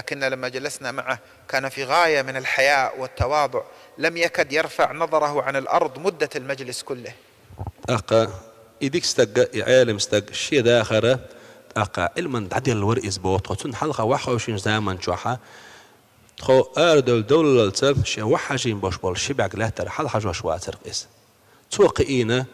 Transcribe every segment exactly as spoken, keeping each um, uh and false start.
لكن لما جلسنا معه كان في غاية من الحياء والتواضع، لم يكد يرفع نظره عن الأرض مدة المجلس كله. ТӀаккха и дика стаг, и Ӏелам стаг шен дахар, тӀаккха Ӏилман дӀаделла вар из боху тхо. Цунна хьалха ваххавшинчу заман чохьа тхо арадевлла довллалца шен ваххьажийна бош болу ши бӀаьрг лаьттара хьалахьажош вацара иза. Цо кхиийна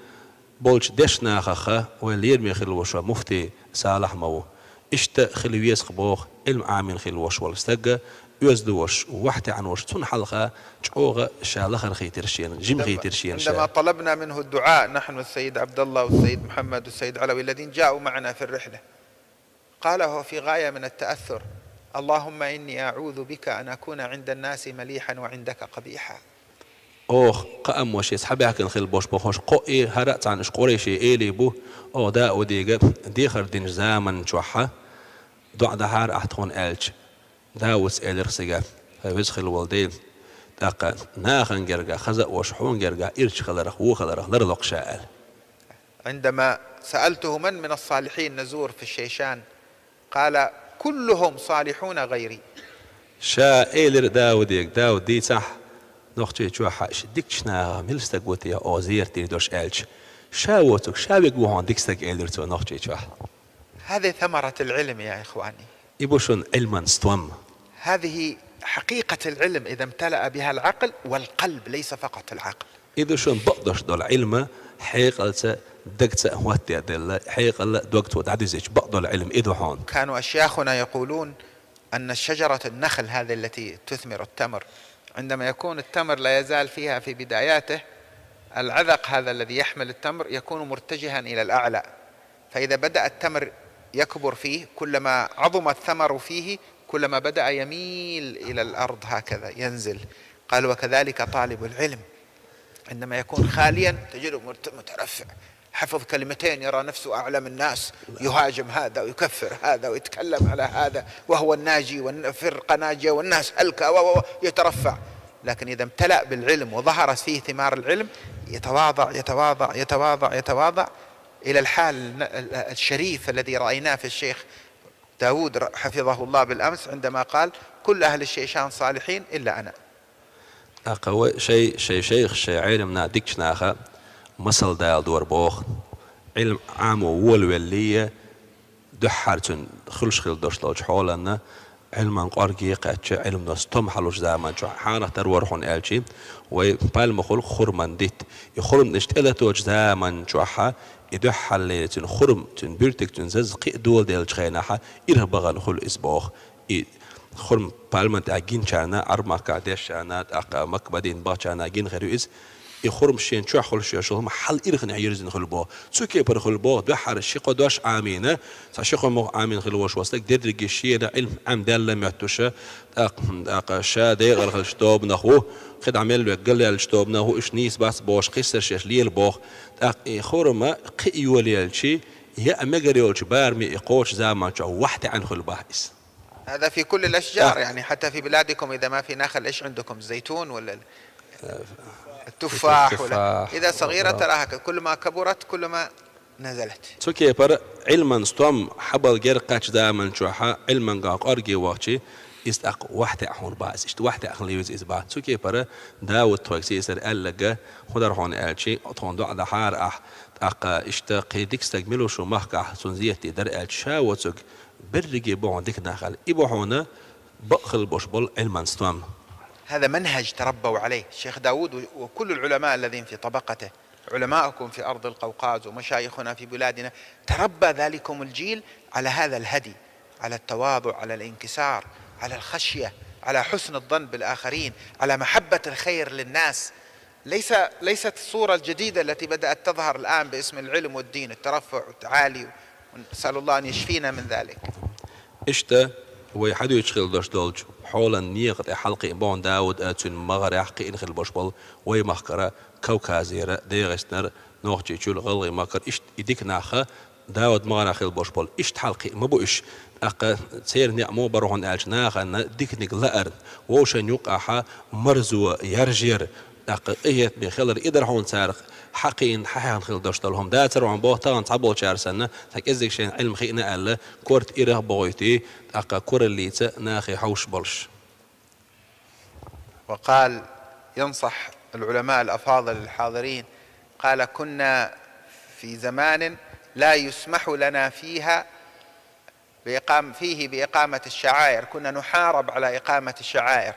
болчу дешнахаха вай лераме хилла вошо муфтий Салахь ма ву. Иштта хила веза-кх боху, Ӏилма Ӏамийна хилла вош волу стаг, оьзда вош, вахьтаьӀна вош, цунна хьалха чӀогӀа ша лахара хийтира шена, жима хийтира шена ша. عندما طلبنا منه الدعاء، نحن والسيد عبد الله والسيد محمد والسيد علوي الذين جاءوا معنا في الرحلة، قال وهو في غاية من التأثر: اللهم إني أعوذ بك أن أكون عند الناس مليحا وعندك قبيحا. Оха кхааммо шеца хьабаьхкина хилла бош бохуш, кхоъ и хӀара а цхьаьна уьш къурайшийн элий бу, оха Даудига дехар динчу заман чохьа, доӀа дахьара ахь тхуна аьлча, Даудс элира цигахь: «ХӀай веза хилла волу Дела, тӀаккха нахана гергахь хаза а вош, хьуна гергахь ирча хиларх, вон хиларх ларло-кх ша», – аьлла. عندما سألته من من الصالحين نزور في الشيشان، قال: كلهم صالحون غيري. Ша элира Даудига: «Дауд, дийцахь, Нохчийчохь иштта дикачу нахах мила стаг ву те оха зерат дийр долуш?» – аьлча, ша воцург, ша верг ву хьуна дика стаг, элира цо, Нохчийчохь. هذه ثمرة العلم يا إخواني. И бу шуна Ӏилман стом. هذه حقيقة العلم إذا امتلأ بها العقل والقلب، ليس فقط العقل. И ду шуна бакъдош долу Ӏилма, хьекъалца, дагца а хӀоттаделла, хьекъалла а, дагца дӀадуьзича бакъдолу Ӏилма и ду хьуна. كانوا أشياخنا يقولون أن شجرة النخل هذه التي تثمر التمر، عندما يكون التمر لا يزال فيها في بداياته، العذق هذا الذي يحمل التمر يكون مرتجها إلى الأعلى، فإذا بدأ التمر يكبر فيه، كلما عظم الثمر فيه كلما بدأ يميل إلى الأرض هكذا ينزل. قال: وكذلك طالب العلم عندما يكون خاليا تجده مرت-، مترفع، حفظ كلمتين يرى نفسه أعلم الناس، يهاجم هذا ويكفر هذا ويتكلم على هذا وهو الناجي والفرقة ناجية والناس هلكة و-، و-، و-، يترفع. لكن إذا امتلأ بالعلم وظهرت فيه ثمار العلم يتواضع، يتواضع، يتواضع، يتواضع إلى الحال الشريف الذي رأيناه في الشيخ داود ر-، حفظه الله بالأمس عندما قال: كل أهل الشيشان صالحين إلا أنا. ТӀаккха вай шай, шай шайх, шай Ӏеламна дикачу наха масал дала дора боху. Ӏилма Ӏамо волавеллий, дуьххьара цуьнан хуьлуш хилла долуш долчу хьоланна, Ӏилман кӀорге кхаьчча, Ӏилмано стом хьалуш заман чохь хьанах тара вара хьуна аьлчи, вай пальмахула хурман дитт. И хурманаш тӀелаточу заман чохьа, и дуьххьарлера цуьнан хурма, цуьнан буьртиг, цуьнан заза кхин а доладеллачу хенахьа, ирх бахана хуьлу иза боху. И хурма пальман тӀехь гиначарна, Ӏарбмахкахь дешчарна, тӀаккха Макка-Мадина бахчарна гина хир ю иза. И хурма шен чохь хуьлуш йолу хурма хьал ирханехь йирзина хуьлу боху. Цу кепара хуьлу боху, дуьххьара ши-кхо дош Ӏамийна, цхьа ши-кхо мух Ӏамийна хилла волуш ван стаг дерриге шена Ӏилма Ӏам даьлла моьттуш, тӀаккха, тӀаккха ша декъар хилча тобанах ву, кхидӀа мел век галъяьллачу тобанах ву, уьш нийса бац бохуш, кхиссар шаьш лела боху. ТӀаккха и хурма кхин а йолаелчи, яа мегар йолчу бараме и кхочу заман чохь вахьтаьӀна хуьлу боху иза. هذا في كل الأشجار، يعني حتى في بلادكم إذا ما في نخل، إيش عندكم؟ الزيتون ولا ال-، التفاح ولا؟ إذا صغيرة تراها ك-، كلما كبرت كلما نزلت. Цу кепара Ӏилман стом хьабала герга кхаьчча заман чохьа, Ӏилманга кӀорге вахчи, иза тӀаккха вахьтаьӀна хуьлу боху иза, иштта вахьтаьӀна хила веза иза боху. Цу кепара Дауд тхойга сийсара аьлларг хӀун дара хьуна аьлчи, тхуна доӀа дахьара ахь, тӀаккха иштта кхин дика стаг мила ву шун махкахь, цунна зерат дийр дара аьлча, ша воцург берриге бу хьуна дика нах аьлла. И бу хьуна бакъ хила бош болу Ӏилман стом. هذا منهج تربوا عليه الشيخ داود و-، وكل العلماء الذين في طبقته، علماؤكم في أرض القوقاز ومشايخنا في بلادنا، تربى ذلكم الجيل على هذا الهدي، على التواضع، على الانكسار، على الخشية، على حسن الظن بالآخرين، على محبة الخير للناس. ليس، ليست الصورة الجديدة التي بدأت تظهر الآن باسم العلم والدين، الترفع والتعالي، نسأل الله أن يشفينا من ذلك. Иштта вай хьадуьйцуш хила дош долчу хьолан некъа тӀе хьалакхиъна боху Дауд а, цуьнан магӀарехь кхиъна хила бош болу вай махкара, Кавказера, ДегӀастанара, Нохчийчуьра, ГӀалгӀай махкара, иштта и дика нах а Дауд магӀарехь хила бош болу, иштта хьалакхиъна ма бу уьш. ТӀаккха церан некъ муха бара хьуна аьлча, нахана диканиг лаарна, вовшашна юккъехьа марзо яржъяр, ТӀаккха къинхетаме хилар и дар хьуна царах хьакхийна, хьахьехна хила дош долу хӀума дацара хьуна боху тахана цхьаболчара санна, цхьа кӀеззиг шайна Ӏилма хиъна аьлла, корта ирах а бохуьйтий, тӀаккха кураллица нахе хьовш болуш. وقال ينصح العلماء الأفاضل الحاضرين، قال: كنا في زمان لا يسمح لنا فيها بإقام-، فيه بإقامة الشعائر، كنا نحارب على إقامة الشعائر،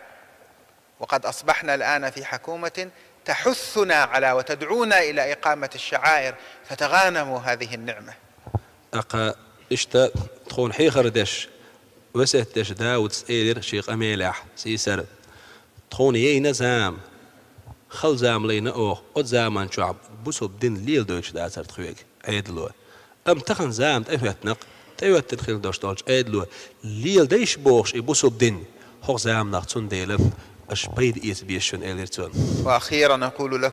وقد أصبحنا الآن في حكومة تحثنا على وتدعونا إلى إقامة الشعائر، فتغانموا هذه النعمة. ТӀаккха иштта тхуна хьехар деш, весет деш Дауда элира шен къамелехь, сийсара: «Тхуна яйна зама, хала зама лайна оха, оцу заман чохь бусалба дин леладойтуш дацара тхоьга Ӏедало. Амма тахана зама тӀехӀоьттина-кх, тӀехӀоьттина хила долуш долчу Ӏедало леладайша бохуш и бусалба дин хӀокху заманахь, цундела аша пайда эца беза шуна», — элира цо. وأخيرا أقول